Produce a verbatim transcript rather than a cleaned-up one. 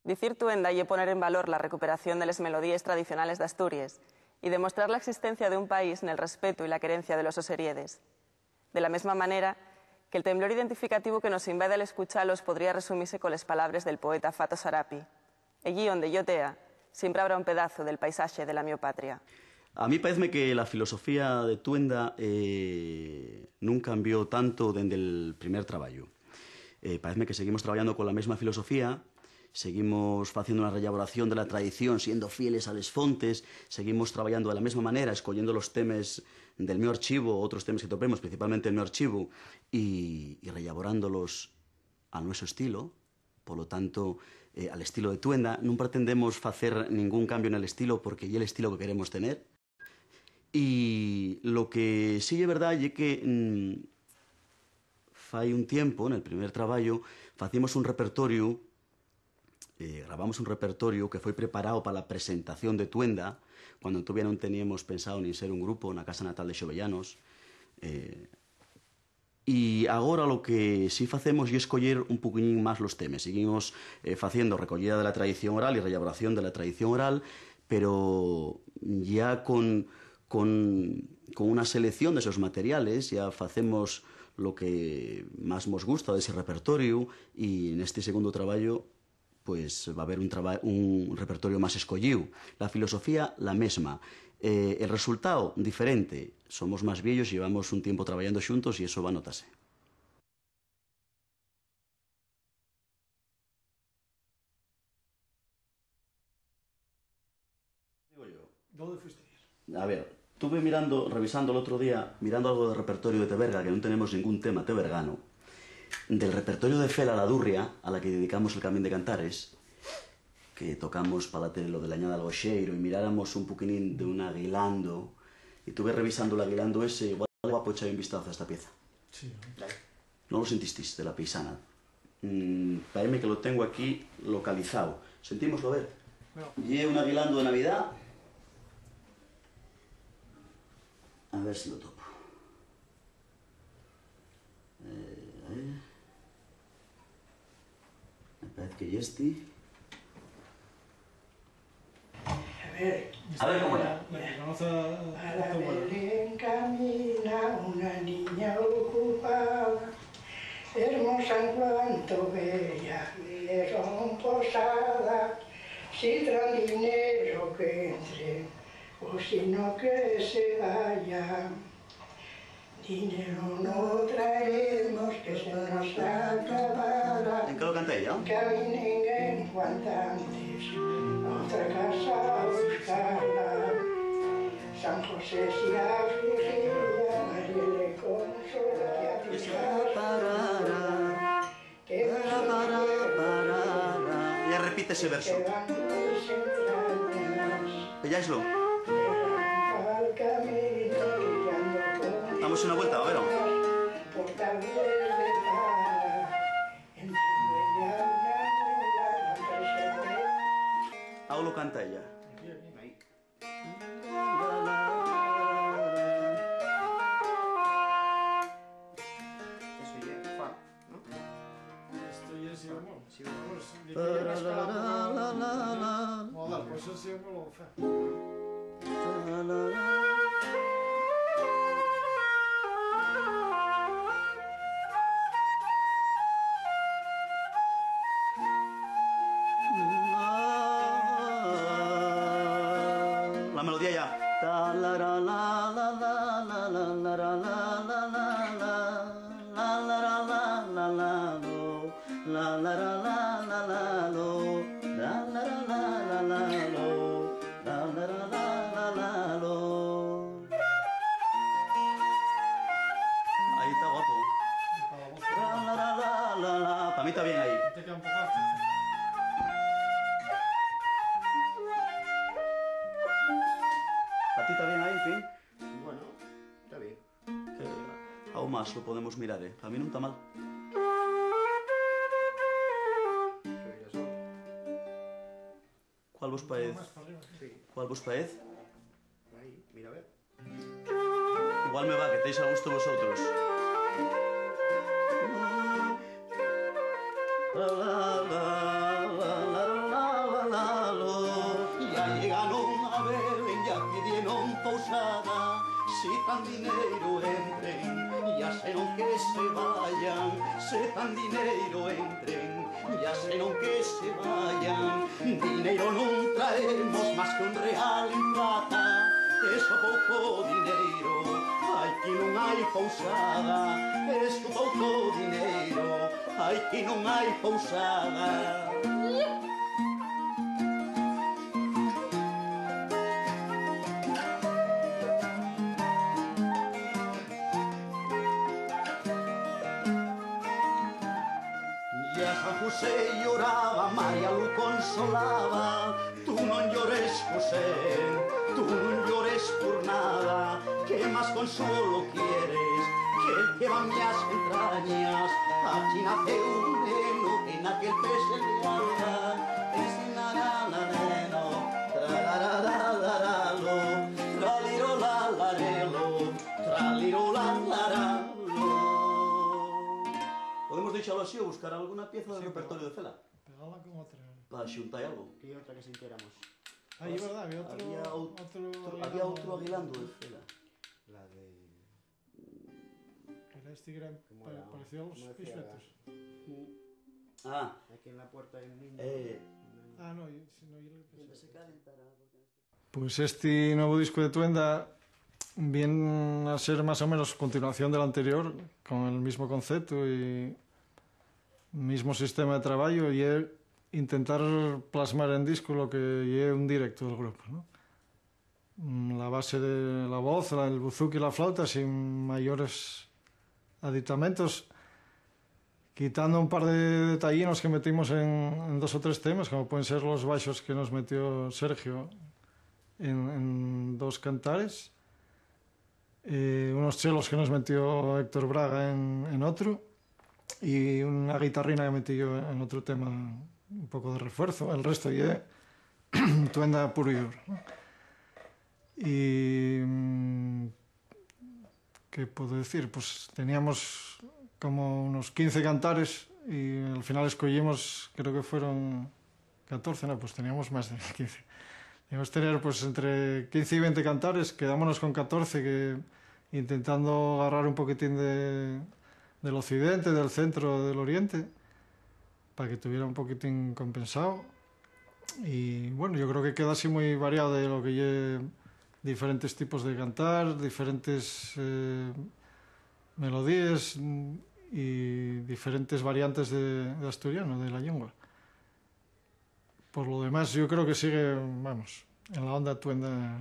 Dicir tuenda ye poner en valor la recuperación de les melodíes tradicionales d'Asturies y demostrar la existencia d'un país nel respetu y la querencia de los so heriedes. De la mesma manera, que'l temblor identificativu que nos invade al escuchalos podría resumise coles palabres del poeta Fato Sarapi: "Ellí onde yo tea, siempre habrá un pedazu del paisaxe de la mio patria". A mí paezme que la filosofía de tuenda, eh, nun cambió tanto dende'l primer trabayu. Eh, paezme que seguimos trabayando cola mesma filosofía, seguimos faciendo una rellaboración de la tradición, siendo fieles a les fontes, seguimos trabayando de la mesma manera, escoyendo los temes del mio archivu, otros temes que topemos, principalmente el mio archivu, y, y rellaborándolos al nueso estilo. Polo tanto, eh, al estilo de tuenda. Nun pretendemos facer ningún cambio nel estilo, porque ye l'estilo que queremos tener. Y lo que sí ye verdá ye que, mm, fai un tiempo, nel primer trabayu, facimos un repertoriu, eh, grabamos un repertoriu que foi preparao pa la presentación de tuenda, cuando tovía nun teníamos pensao nin ser un grupo, na casa natal de Xovellanos. Eh, Y agora lo que sí facemos ye escoyer un poquiñín más los temes. Seguimos, eh, faciendo recollida de la tradición oral y rellaboración de la tradición oral, pero ya con, con, con una selección de esos materiales, ya facemos lo que más mos gusta de ese repertoriu, y nesti segundu trabayu pues va haber un traba-, un repertoriu más escoyíu. La filosofía, la mesma. Eh, el resultao, diferente. Somos más vieyos, llevamos un tiempo trabayando xuntos y eso va notase. Digo yo. ¿Dónde fuisteis? A ver, tuve mirando, revisando l'otru día, mirando algo de repertoriu de Teberga, que nun tenemos ningún tema tebergano, del repertoriu de Fela La Durria, a la que dedicamos el Camín de Cantares, que tocamos pa la tele lo de la Añada del Goxeiro, y miráramos un poquinín de un aguilando, y tuve revisando l'aguilando ese, igual guapo echar un vistazo a esta pieza. Sí, ¿no? ¿No lo sentisteis, de la paisana? Mm, paeme que lo tengo aquí localizao. Sentímoslo, a ver. No. Ye un aguilando de Navidá. A ver si lo topo. Eh, a ver. Me parece que ye esti. A ver cómo era. La que conoce a... A la Belén camina una niña ocupada, hermosa en cuanto bella, de son posada, si traen dinero que entren, o si no que se vayan. Dinero no traemos, que se nos acabará. ¿En qué lo canta ella? Caminen en cuantantes, otra casa buscará. San José se afligía, María le consoló, que se parará. Para, para, para. Ya repite ese verso. ¿Pilláislo? Damos una vuelta, a ver. Ahora lo canta ella. Ahí. Eso ye fa, ¿no? Esto ye si bemol. Si bemol. Pues, dice que una escala un poco modal, pues eso si bemol o fa. La melodía ya. Ahí está guapo. Pa mí está bien ahí. Pa ti está bien ahí, sí? Bueno, está bien. Eh, algo más lo podemos mirar, eh. Pa mí nun ta mal. ¿Cuál vos paez? Sí. ¿Cuál vos paez? Ahí, mira, a ver. Igual me va, que estáis a gusto vosotros. Pousada, si tan dineiro entren, ya senón que se vayan, si tan dineiro entren, ya senón que se vayan. Dineiro nun traemos más que un real en plata, eso pouco dineiro, aquí nun hai pousada, eso pouco dineiro, aquí nun hai pousada. Ya San José lloraba, María lu consolaba. Tú non llores, José, tú non llores por nada. ¿Qué más consuelo quieres que el que va en las entrañas? Aquí nace un neno, en aquel pesebre alga. Es la, la, la, neno, tra, la, la, la, la, la, lo, tra, li, ro, la, la, re, lo, tra, li, ro, la, la, ra, lo. Podemos deixalo así o buscar alguna pieza del Sí, repertorio de Fela. Pegala con otra. Pa xuntar algo. Y otra que sintéramos. Ah, es verdad, había otro, había ot-, otro otro, había otro Aguilando de Fela. La de Era este que era ¿Cómo pa-, era? Parecido a los ¿Cómo decía? Pixuetos. Ah. Aquí en la puerta hay un niño. Eh. Un neno. Ah, no, yo, si no, yo lo que Mientras se calentara, porque Pues esti nuevu discu de Tuenda vien a ser más o menos continuación del anterior, con el mismo concepto y mismo sistema de trabajo, y es intentar plasmar en disco lo que ye un directo del grupo, ¿no? Mm, la base de la voz, la, el buzuki y la flauta, sin mayores aditamentos, quitando un par de detallinos que metimos en, en dos o tres temas, como pueden ser los baixos que nos metió Sergio en, en dos cantares, eh, unos chelos que nos metió Héctor Braga en, en otro, y una guitarrina que metí yo en otro tema, un poco de refuerzo. El resto ye Tuenda puro y duro, ¿no? Y, mm, ¿qué puedo decir? Pues teníamos como unos quince cantares y al final escogimos, creo que fueron catorce, no, pues teníamos más de quince. Debemos tener, pues, entre quince y veinte cantares, quedámonos con catorce, que intentando agarrar un poquitín de, del occidente, del centro, del oriente, pa que tuviera un poquitín compensao. Y, bueno, yo creo que queda así mui variao de lo que ye diferentes tipos de cantar, diferentes, eh, melodíes, mm, y diferentes variantes de, de asturiano, de la llingua. Por lo demás, yo creo que sigue, vamos, en la onda Tuenda